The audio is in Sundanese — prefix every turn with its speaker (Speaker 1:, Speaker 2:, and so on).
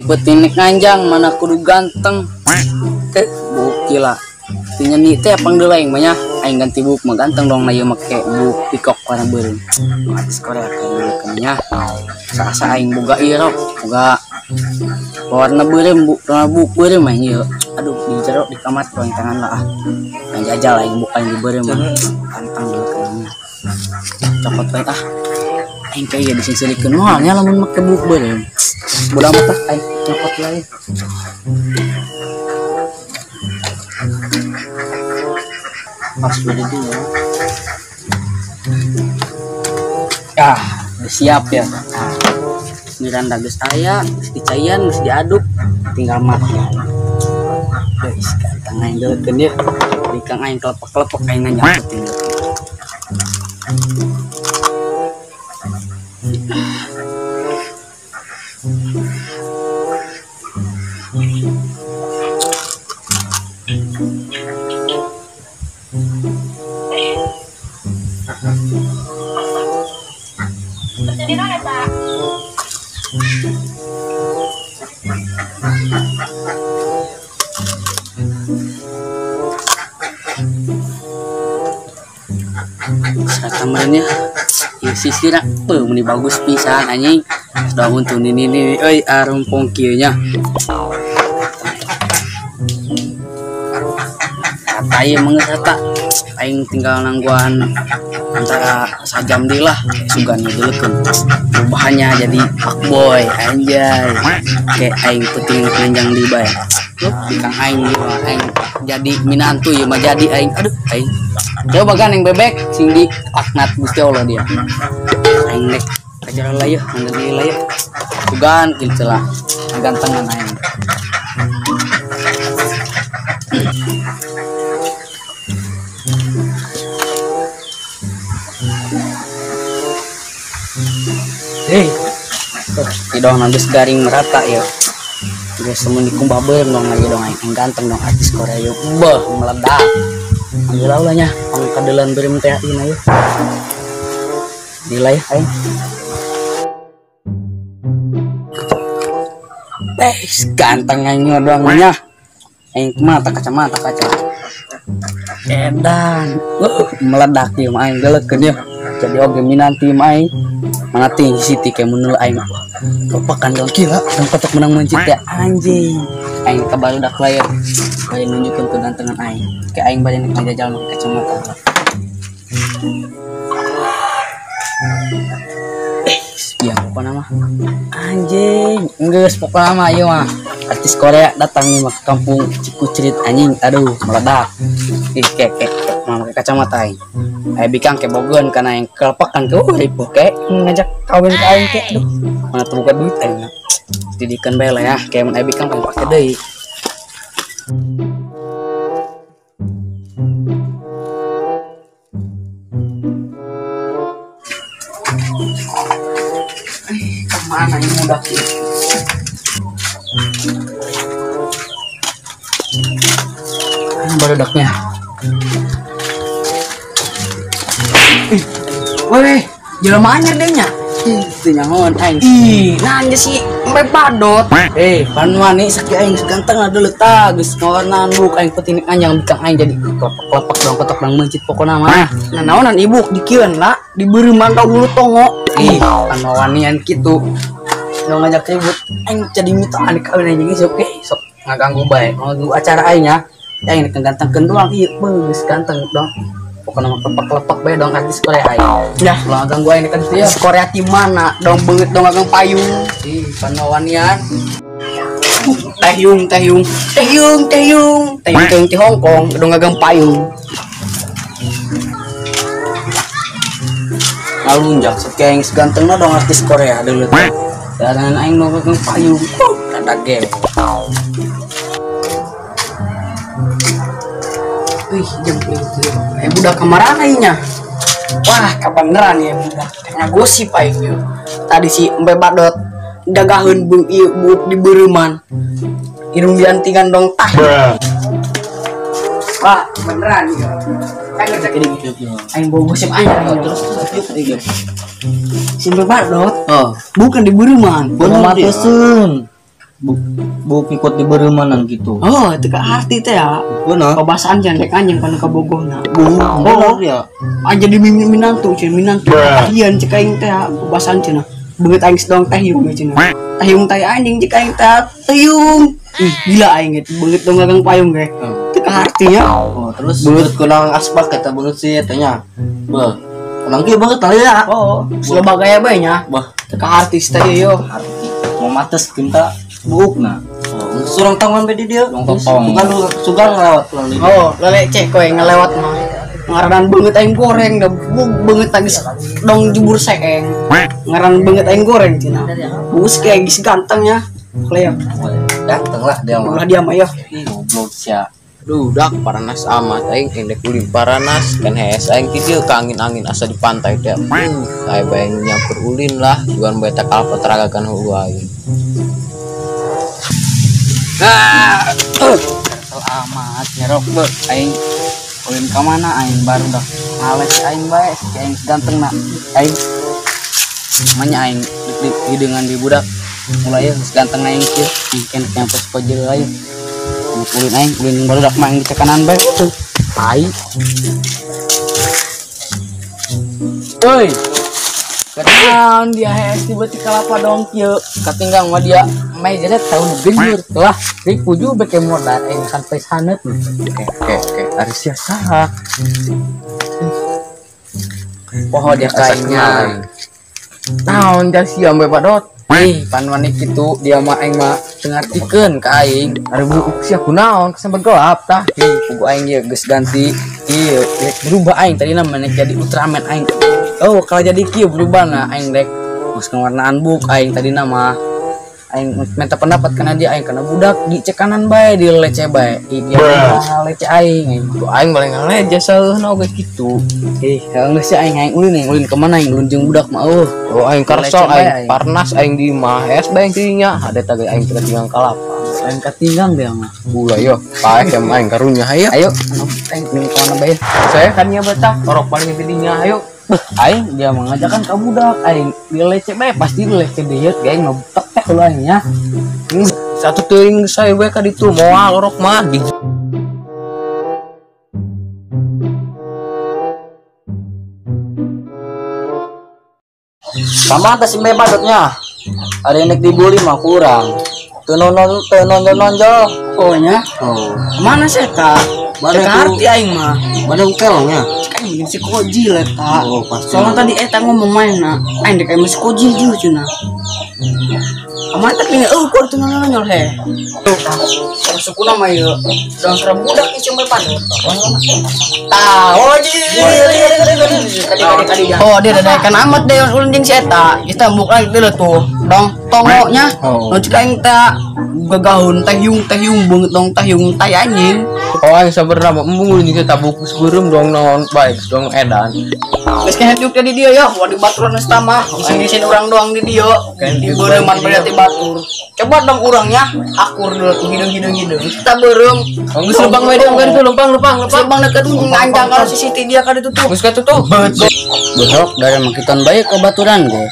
Speaker 1: Petinik nganjang mana kudu ganteng. Buk gila. Tinya nih teh pangdeula aing mah nya. Aing ganti buk mah ganteng dong na ieu make buk pikok warna beureum. Artis Korea kayak nya. Asa aing boga ieu rok, boga warna beureum buk, warna buk beureum aing ieu. Aduh, di jero di kamar tuang tangan lah ah. Aing jajal aing buk aing di beureum mah. Ganteng dulu kayaknya. Cokot bae ah. Aing kayak disingsilikeun moal nya lamun make buk beureum. Bodo amat ah aing nyokot lah ya. Pas udah dulu. Ah, udah siap ya. Nah, miranda geus aya, geus dicaian, geus diaduk, tinggal mati. Guys, ganteng aing deukeun ieu. Bikang aing kelepek-kelepek aing nanya tinggal. Temennya ya sisir apa meni bagus pisan anjing sudah untuk ini nih euy arumpong kieu nya kata ieu mah geus eta aing tinggal nangguan antara sajam deui lah sugan ngedeukeun perubahannya jadi fuckboy anjay kayak aing penting nganjang deui bae bikang aing ieu aing jadi minantu ieu mah jadi aing aduh aing coba kan yang bebek sing di aknat Gusti Allah dia aing nek ajar lah ya ngeuli lah ya sugan kitu lah gantengan aing. Hei, dong nangis garing merata ya. Geus semun dikumbah beureum dong lagi dong aing ganteng dong artis Korea yuk. Beuh meledak. Ambil lah nya pangkadelan beureum teh ayeuna yeuh. Dilai aing. Ganteng aing doang nya. Aing mata kacamata kaca. Edan, meledak ieu mah aing geuleukeun yeuh. Jadi oge minanti mah aing. Mana tinggi Siti kayak menul aing. Kepakan dong gila, dong kotok menang mencit ya anjing. Aing kabarudak lah ya. Bari nunjukkeun kegantengan aing. Kayak aing bari ngajajal make kacamata. Biang pokona mah. Anjing, geus pokona mah ieu mah. Artis Korea datang nih mah ke kampung Cikucrit anjing. Aduh, meledak. Ih, kek mah make kacamata aing. Aya bikang ke bogeun kana aing kelepakan ke ripuh kek ngajak kawin ka aing kek. Aduh, mana teu boga duit aing. Didikan bae lah ya, kayak mun aya bikang pake deui. Kemana ini budak ini? Barudaknya. Weh, jelema anyar deh nya. Teu nyahoan aing. Ih, nanya si empe padot. Pan wani sakieu aing ganteng lah deuleu tah geus ngawarnaan buk aing petinik anjang bikang aing jadi kelepek-kelepek dong kotok dong meuncit pokona mah. Nah, naonan ibuk dikieun lah, dibeureum ka hulu tongo. Ih, pan wanian kitu. Nu ngajak ribut aing jadi mita ane kawin anjing sok sok ngaganggu bae, ngaganggu acara aing nya. Aing gantengkeun doang ieu geus ganteng dong. Pokoknya mah kelepek-kelepek bae dong artis Korea aing. Dah, ulah ganggu aing kan ieu. Korea ti mana? Dong beungeut dong gagang payung. Ih, panawanian. Taehyung, Taehyung. Taehyung, Taehyung. Taehyung ti Hong Kong dong gagang payung. Ngalunjak saking segantengna dong artis Korea deuleu. Daran aing dong gagang payung. Rada ge. Wih, jempling tuh. Budak kemarin aingnya. Wah, kabeneran ya budak. Tengah gosip aing ieu. Tadi si empe badot dagaheun beung ieu buuk di beureuman. Irung diantingan dong tah. Wah, beneran ieu. Aing ngecek ini. Aing bawa gosip anyar terus terus. Si empe badot. Oh, bukan di beureuman. Bener matuseun.
Speaker 2: Buk ikut di beremanan gitu.
Speaker 1: Oh, itu ke arti teh ya.
Speaker 2: Benar.
Speaker 1: Pabasaan jangan dek anjing kan kabogohna.
Speaker 2: Oh, ya.
Speaker 1: Aja di minantu, cenah minantu. Ahian cek aing teh pabasaan cenah. Beungeut aing sedong teh yung cenah. Tayung tai anjing cek aing teh tayung. Ih, gila aing gitu. Beungeut dong gagang payung ge. Teu ka artinya.
Speaker 2: Oh, terus beungeut kurang asbak eta beungeut si eta nya. Beuh. Kurang kieu beungeut tali ya.
Speaker 1: Oh, selebah gaya bae nya.
Speaker 2: Bah,
Speaker 1: teu ka artis teh yo.
Speaker 2: Arti. Mau mates cinta buukna. Oh, surang tangan be di dia. Sugan sugan ngelewat pulang di.
Speaker 1: Oh, lele cek kowe ngelewat mah. Ngaran beungeut aing goreng da beungeut tagis dong jubur seeng. Ngaran beungeut aing goreng cenah. Bus kayak geus ganteng nya. Kleak.
Speaker 2: Ganteng lah dia mah.
Speaker 1: Ulah dia mah ya.
Speaker 2: Ih, goblok sia.
Speaker 3: Duh, dak paranas amat aing endek ulin paranas kan hees aing ti dieu ka angin-angin asa di pantai teh. Aya bae nyamper ulin lah, juan bae tak kalpa teragakan hulu aing.
Speaker 1: Ah, kesel amat nyerok beuh aing ulin ka mana aing baru dah males aing bae si aing ganteng na aing manya aing di dengan di budak mulai geus ganteng aing kieu aing keneh nyamper kojel aing. Ulin aing ulin baru dak main di cekanan bae tuh. Tai. Woi. Kenaon dia hees tiba-tiba kalapa dong kieu.
Speaker 3: Katinggang mah dia mai jadi tahun genjur lah. Deui puju beke modal aing sampai sanet. Oke, ari sia saha?
Speaker 1: Poho dia kayaknya.
Speaker 3: Naon dia sia bae padot. Ih, panwani kitu dia mah aing mah teu ngartikeun ka aing. Ari buuk sia kunaon kesambar gelap tah. Ih, pugu aing ieu geus ganti. Ieu rek berubah aing tadina mah jadi Ultraman aing. Oh, kalau jadi kieu berubah nah aing rek geus ngawarnaan buk aing tadina mah. Aing minta pendapat kana dia aing kana budak di cekanan bae di leceh bae. Ih, dia leceh aing. Aing aing paling ngalejeh saeuhna oge kitu.
Speaker 1: Ih, geus sia aing aing ulin kemana aing ulin jeung budak mah eueuh.
Speaker 3: Oh, aing karsol aing parnas aing di imah es bae tidinya hade teh aing katinggang kalapa.
Speaker 1: Aing katinggang dia mah.
Speaker 3: Ulah yo, paeh jam aing karunya hayo.
Speaker 1: Ayo, aing ulin ka mana bae.
Speaker 3: Saya kan nya betah orok paling tidinya ayo.
Speaker 1: Beuh, aing dia mengajarkan ka budak aing dileceh bae pasti dileceh deui aing ngebetek teh lu aing nya.
Speaker 3: Satu teuing saya bae ka ditu moal orok mah.
Speaker 2: Sama atas si badotnya. Ada yang dibully mah kurang. Teu nonjol-nonjol.
Speaker 1: Oh nya.
Speaker 2: Oh.
Speaker 1: Mana sih eta?
Speaker 2: Mana
Speaker 1: arti aing mah.
Speaker 2: Mana kelongnya?
Speaker 1: Aing si Kojil eta.
Speaker 2: Oh, pasti.
Speaker 1: Soalnya tadi eta ngomong main na. Aing dek aing si Kojil jeung cenah. Kamana teh tinggal eueuh teu nonjol he. Sukuna mah ieu. Dong serem budak ieu cuma padot. Tah, oh tadi. Oh, dia dadakan amat deh ulun jeung si eta. Kita buka itu tuh. Dong tongonya. Nu cek aing teh gagahun teh yung beungeut dong teh yung tai anjing.
Speaker 3: Oh, aing sabarna mah embung ulun jeung eta bukus beureum dong naon bae dong edan.
Speaker 1: Geus keneh diuk di dia ya, wah di baturan geus tamah. Isin-isin urang doang di dia. Di beureman berarti batur. Coba dong urangnya akur dulu tuh hidung-hidung. Kita beureum.
Speaker 3: Geus lempang we dia kan tuh lempang.
Speaker 1: Lempang deket nganjang kalau CCTV dia ka ditutup.
Speaker 3: Geus katutup.
Speaker 1: Besok dari makitan bae ke baturan ge.